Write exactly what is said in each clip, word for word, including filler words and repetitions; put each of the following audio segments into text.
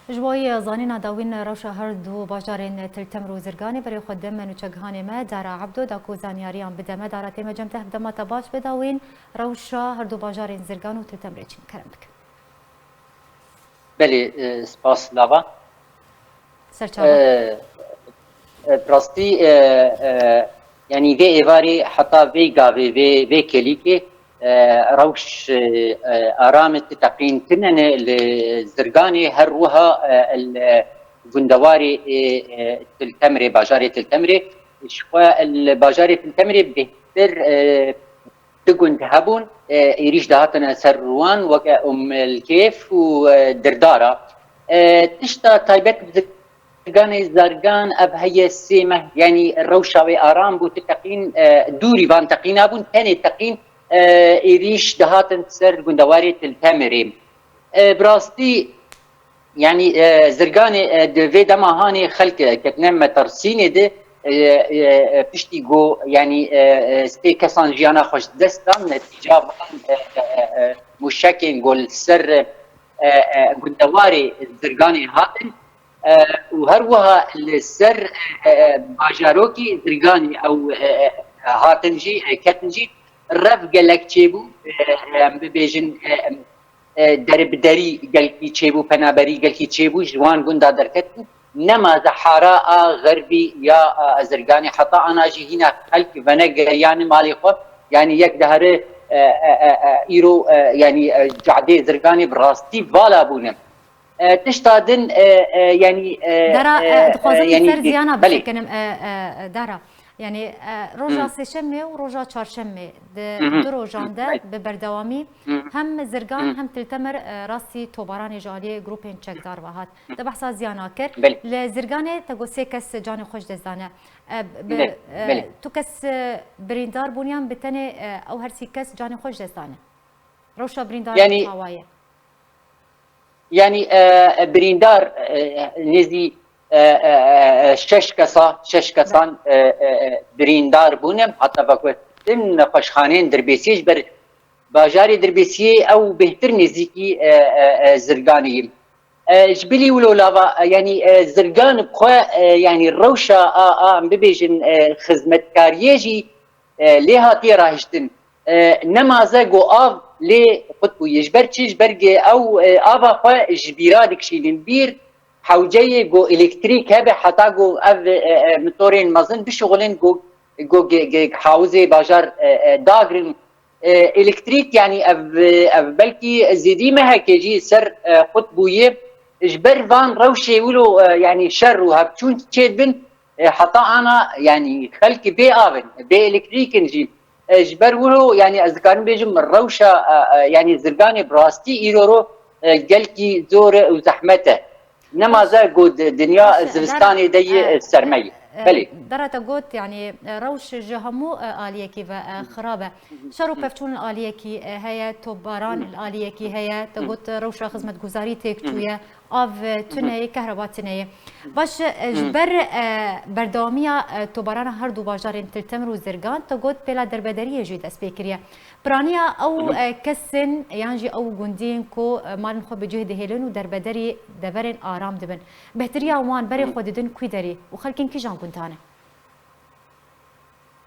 Ji bo yê zanîna dawîn rewşa her du bajarên Til Temr û Zirganê, berê xwe dime nûçegihanê me Dara Ebdo da ku zanyariyan bide me. Dara, tê me cem te, hevdema te baş be dawîn rewşa her du bajarên Zirgan û Til Temrê çi ne? Kerem bike. Belê, e, spas lava. Serçava. E, e, bi rastî, e, e, yanî vê êvarê heta vê gavê, vê, vê kêlîkê, e, rewş, e, e, aram e, ti teqîn tine ne li Zirganê, her wiha, e, li gundewarê, e, e, Til Temrê, bajarê Til Temrê, ji xwe li bajarê Til Temrê bêhtir, e, du gund hebûn, e, êrîş dihatine ser wan, weke Umm el Kêf û, e, Dirdara. E, tişta taybet bi Zirganê, Zirgan ev heye sê meh, yanî rewşa wê aram bû, ti teqîn, e, dûrî van teqîna bûn, tenê teqîn, e, êrîş dihatin ser gundewarê Til Temirê. E, bi rastî, yanî, e, Zirganê, e, di vê dema hanê xelk, e, ketine metirsînê de, e, e, e, piştî ku, yanî, e, e, sê kesan jiyana xwe ji dest dan, netîca van, e, e, e, e, mûşekên ku li ser, e, e, e, gundewarê Zirganê hatin, e, û her wiha li ser, e, e, e, bajarokî Zirganê ew, e, e, hatin jî, e, ketin jî, rev gelek çêbû, e, e, em bibêjin, e, e, deribderî gelkî çêbû, penaberî gelkî çêbû, ji wan gunda derketin. Nema zehara a xerbî ya, a, Zirganê, heta ana jî hîna xelk venegeriyan malê xwe. Yanî yek dehre, e, e, e, e, îro, e, yanî, e, cadê Zirganê bi rastî vala bûne. E, tişta din, e, e, yanî, e, Dara, e, e, dixwazim e, yanî, ser ziyana belê. Bisekinim, e, e, e, Dara. Yanî, e, roja Hı. Sêşemê û roja çarşemê di Hı hı. du rojan de Hı. bi berdewamî Hı. hem Zirgan Hı. hem Til Temer, e, rastî tobaranê ji aliyê grûpên çekdar ve hat. Te behsa ziyana kir. Belê. Li Zirganê te got sê kes canê xwe ji dest dane. E, bi, Belê. e, Belê. Tu kes, e, birîndar bûn yan bi tenê, e, ew her sî kes canê xwe ji dest dane? Rewşa birîndaran Yanî, çawa ye? Yanî, e, e, birîndar, e, nêzî, e, e, e, şeş kesa, şeş kesan, e, e, e, birîndar bûne. Hata veguhtin nexweşxaneyên Dirbêsiyê, ji ber bajarê Dirbêsiyê ew bêhtir nêzîkî, e, e, e, Zirganê ye. E, ji bilî wilo lava, e, yanî, e, Zirgan bi xwe, e, yanî rewşa a, a, em bibêjin, e, xizmetkariyê jî, e, lê hatiye rahiştin. E, nemaze ku av lê qut bûye. Ji ber çi? Ji ber ge ew, e, ava xwe ji bîra dikişînin. Bîr hewceyê ku elektrîk hebe, heta ku ev, e, e, motorên mezin bişuxulin ku, ku ge, ge hawizê bajar, e, e, dagrin. E, elektrîk, yanî ev, ev belkî zêdî mehekê jî ser, e, qut bûye. Ji ber van rewşê wilo, e, yanî şer û hevçûn çêdibin, e, heta ana, yanî xelkî bê av in, bê elektrîk in jî. E, ji ber wilo, yanî ez dikarim bêjim, rewşa, e, e, yanî Zirganê bi rastî îro ro, e, gelkî zor e û zehmet e. Nemaze ku di dinya Baş e, zivistanê de yî, e, serme ye. E, Belê. Dara te got, yanî, e, rewş ji hemû, e, aliyekî ve, e, xirab e. Şer û pevçûn li aliyekî, e, heye, topbaran li aliyekî heye. Te got, e, rewşa xizmetguzarî têk çûye. Av, e, tune ye, kehreba tune ye. Baş e, ji ber, e, berdewamiya, e, tobarana her du bajarên Til Temir û Zirgan, te got pêla derbedariyê jî dest pê kiriye. Piraniya ew, e, kesên yan jî ew gundiyên ku, e, malên xwe bi cih dihêlin û derbedarî deverên aram dibin, behtiriya wan berê xwe didin kwî derî û xelkên kîjan gundan e?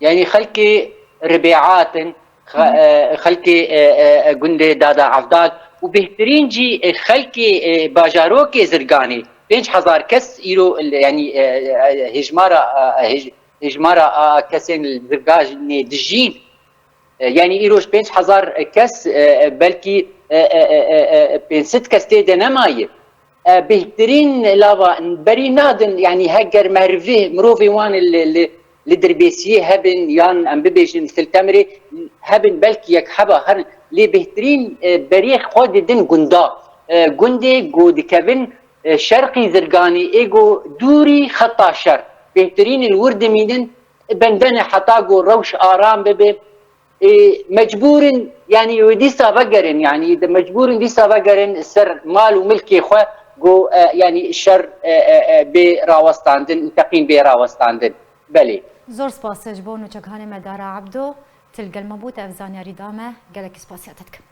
Yanî xelkê Ribêat in, xe-, e, xelkê, e, e, e, gundê Dada Evdal û bêhtirîn jî, e, xelkê, e, bajarokê Zirganê. Pênc hezar kes îro, e, yanî, e, e, hêjmara, e, hêj-, hêjmara a kesên li Zirganê dijîn. E, yanî îro ji pênc hezar kes, e, e, belkî, e, e, e, e, e, pênc sed kes tê de nemaye. E, bêhtirîn lava berî nadin, yanî heger merivê, mirovê wan li, li, li Dirbêsiyê hebin, yan em bibêjin Til Temirê hebin, belkî yek heba herin, lê bêhtirîn, e, berê xwe didin gunda. E, gundê ku dikevin, e, şerqî Zirganê, ê ku dûrî xeta şer. Bêhtirîn li wir dimînin, bendene heta ku rewş aram bibe. Ê, mecbûr in, yanî wê dîsa vegerin, yanî di mecbûr in dîsa vegerin ser mal û milkê xwe, ku, e, yanî şer, e, e, e, bê rawestandin û teqîn bê rawestandin. Belê. Zor spas ji bo nûçegihanê me Dara Ebdo, tu li gel me bû, te ev zanyarî da me, gelekî spasiya te dikim.